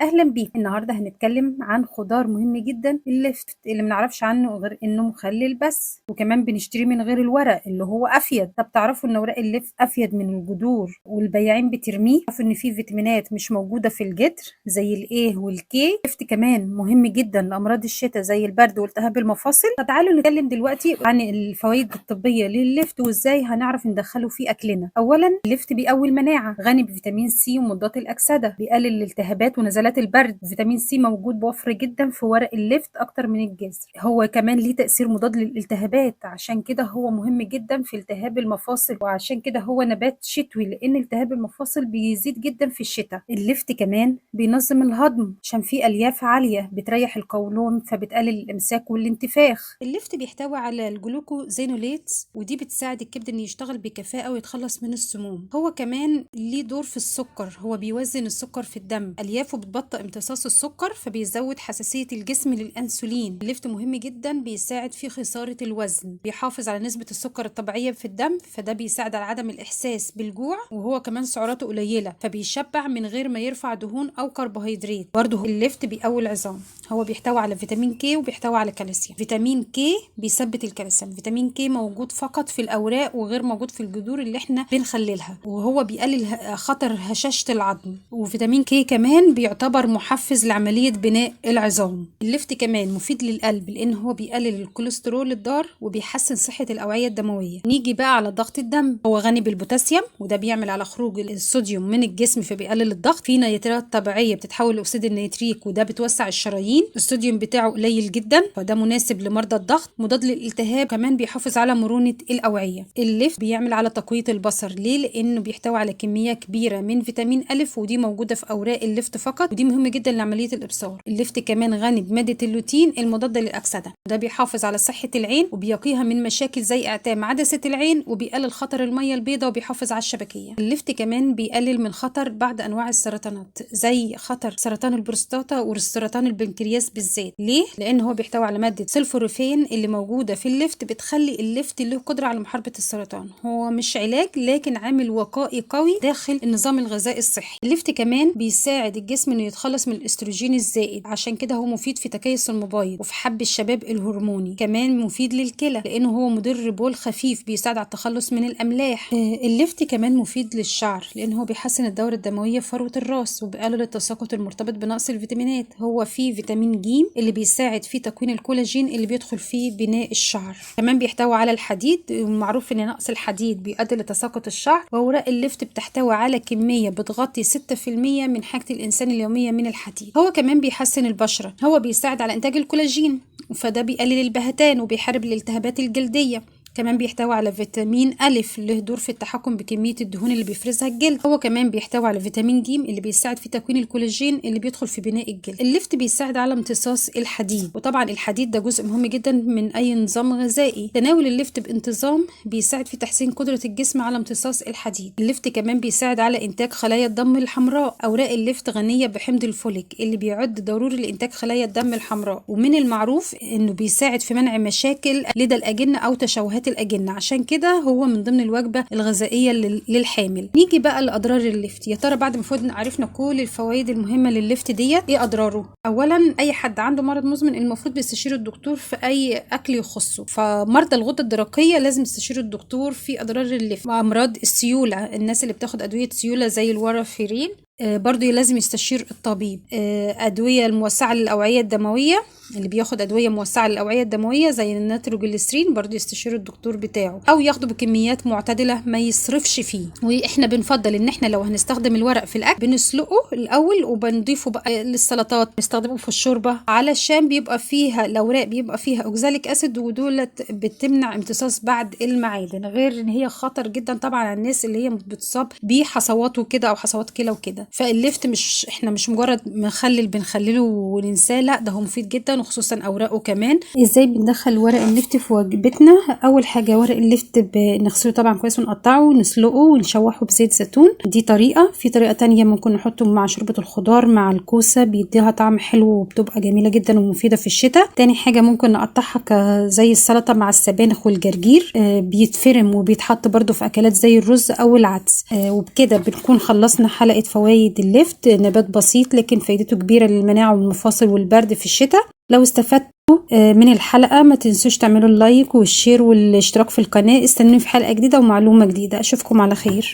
اهلا بيك. النهارده هنتكلم عن خضار مهم جدا، اللفت، اللي منعرفش عنه غير انه مخلل بس، وكمان بنشتريه من غير الورق اللي هو افيد. طب تعرفوا ان اوراق اللفت افيد من الجذور والبياعين بترميه؟ تعرفوا ان فيه فيتامينات مش موجودة في الجدر زي ال A وال K؟ اللفت كمان مهم جدا لامراض الشتاء زي البرد والتهاب المفاصل. فتعالوا نتكلم دلوقتي عن الفوائد الطبية لللفت وازاي هنعرف ندخله في اكلنا. اولا اللفت بيقوي المناعة، غني بفيتامين سي ومضادات الاكسدة، بيقلل الالتهابات ونزلات البرد. فيتامين سي موجود بوفر جدا في ورق اللفت اكتر من الجذر. هو كمان ليه تأثير مضاد للالتهابات، عشان كده هو مهم جدا في التهاب المفاصل، وعشان كده هو نبات شتوي لان التهاب المفاصل بيزيد جدا في الشتاء. اللفت كمان بينظم الهضم عشان فيه الياف عالية بتريح القولون فبتقلل الامساك والانتفاخ. اللفت بيحتوي على ال glucosinolates، ودي بتساعد الكبد انه يشتغل بكفاءة ويتخلص من السموم. هو كمان ليه دور في السكر، هو بيوزن السكر في الدم. اليافه بتبطئ امتصاص السكر فبيزود حساسية الجسم للأنسولين. اللفت مهم جدا، بيساعد في خسارة الوزن، بيحافظ على نسبة السكر الطبيعية في الدم، فده بيساعد على عدم الإحساس بالجوع، وهو كمان سعراته قليلة فبيشبع من غير ما يرفع دهون أو كربوهيدرات. برضه اللفت بيقوي العظام، هو بيحتوي على فيتامين كي وبيحتوي على كالسيوم. فيتامين كي بيثبت الكالسيوم. فيتامين كي موجود فقط في الأوراق وغير موجود في الجذور اللي احنا بنخللها، وهو بيقلل خطر هشاشة العظم. وفيتامين كي كمان بيعتبر محفز لعملية بناء العظام. اللفت كمان مفيد للقلب لأن هو بيقلل الكوليسترول الضار وبيحسن صحة الأوعية الدموية. نيجي بقى على ضغط الدم، هو غني بالبوتاسيوم وده بيعمل على خروج الصوديوم من الجسم فبيقلل الضغط. في نيترات طبيعية بتتحول لأكسيد النيتريك وده بتوسع الشرايين. الصوديوم بتاعه قليل جدا فده مناسب لمرضى الضغط. مضاد للالتهاب، كمان بيحافظ على مرونة الأوعية. اللفت بيعمل على تقوية البصر، ليه؟ لأنه بيحتوي على كمية كبيرة من فيتامين ألف ودي موجودة في أوراق اللفت فقط، ودي مهمة جدا لعملية الإبصار. اللفت كمان غني بمادة اللوتين المضادة للأكسدة، ده بيحافظ على صحة العين وبيقيها من مشاكل زي إعتام عدسة العين، وبيقلل خطر المية البيضاء وبيحافظ على الشبكية. اللفت كمان بيقلل من خطر بعض أنواع السرطانات زي خطر سرطان البروستاتا وسرطان البنكرياس بالذات. ليه؟ لأن هو بيحتوي على مادة سلفورفين اللي موجودة في اللفت، بتخلي اللفت له قدرة على محاربة السرطان. هو مش علاج لكن عامل وقائي قوي داخل النظام الغذائي الصحي. اللفت كمان بيساعد الجسم انه يتخلص من الاستروجين الزائد، عشان كده هو مفيد في تكيس المبايض وفي حب الشباب الهرموني. كمان مفيد للكلى لانه هو مدر بول خفيف بيساعد على التخلص من الاملاح. اللفت كمان مفيد للشعر لانه هو بيحسن الدورة الدموية في فروة الراس وبيقلل التساقط المرتبط بنقص الفيتامينات. هو فيه فيتامين ج اللي بيساعد في تكوين الكولاجين اللي بيدخل فيه بناء الشعر. كمان بيحتوي على الحديد، ومعروف ان نقص الحديد بيؤدي لتساقط الشعر. واوراق اللفت بتحتوي على كمية بتغطي 6% من حاجة الانسان اليومية من الحديد. هو كمان بيحسن البشرة، هو بيساعد على انتاج الكولاجين فده بيقلل البهتان وبيحارب الالتهابات الجلدية. كمان بيحتوي على فيتامين ألف له دور في التحكم بكمية الدهون اللي بيفرزها الجلد. هو كمان بيحتوي على فيتامين ج اللي بيساعد في تكوين الكولاجين اللي بيدخل في بناء الجلد. اللفت بيساعد على امتصاص الحديد، وطبعا الحديد ده جزء مهم جدا من اي نظام غذائي. تناول اللفت بانتظام بيساعد في تحسين قدرة الجسم على امتصاص الحديد. اللفت كمان بيساعد على انتاج خلايا الدم الحمراء. اوراق اللفت غنية بحمض الفوليك اللي بيعد ضروري لانتاج خلايا الدم الحمراء، ومن المعروف انه بيساعد في منع مشاكل لدى الاجنة او تشوهات الأجنة، عشان كده هو من ضمن الوجبة الغذائية للحامل. نيجي بقى لأضرار اللفت. يا ترى بعد ما فوتنا عرفنا كل الفوائد المهمة لللفت ديت، ايه أضراره؟ أولا أي حد عنده مرض مزمن المفروض بيستشير الدكتور في أي أكل يخصه، فمرضى الغدة الدرقية لازم يستشير الدكتور في أضرار اللفت. وأمراض السيولة، الناس اللي بتاخد أدوية سيولة زي الورافيرين برضو لازم يستشير الطبيب. أدوية الموسعة للأوعية الدموية، اللي بياخد أدوية موسعة للأوعية الدموية زي النيتروجليسرين برضو يستشير الدكتور بتاعه، أو ياخده بكميات معتدلة ما يصرفش فيه. وإحنا بنفضل إن إحنا لو هنستخدم الورق في الأكل بنسلقه الأول وبنضيفه بقى للسلطات، نستخدمه في الشوربة علشان بيبقى فيها الأوراق بيبقى فيها oxalic acid، ودولت بتمنع امتصاص بعض المعادن، غير إن هي خطر جدا طبعا على الناس اللي هي بتصاب بحصوات وكده أو حصوات كلى وكده. فاللفت مش احنا مش مجرد مخلل بنخلله وننساه، لا ده هو مفيد جدا وخصوصا اوراقه كمان. ازاي بندخل ورق اللفت في وجبتنا؟ اول حاجة ورق اللفت بنغسله طبعا كويس ونقطعه ونسلقه ونشوحه بزيت زيتون، دي طريقه. في طريقه تانية ممكن نحطه مع شوربة الخضار مع الكوسه، بيديها طعم حلو وبتبقى جميلة جدا ومفيدة في الشتاء. تاني حاجة ممكن نقطعها زي السلطة مع السبانخ والجرجير، بيتفرم وبيتحط برده في اكلات زي الرز او العدس. وبكده بنكون خلصنا حلقة فوائد فوائد اللفت، نبات بسيط لكن فايدته كبيرة للمناعة والمفاصل والبرد في الشتاء. لو استفدتوا من الحلقة ما تنسوش تعملوا ال like وال share والاشتراك في القناة. استنوني في حلقة جديدة ومعلومة جديدة. اشوفكم على خير.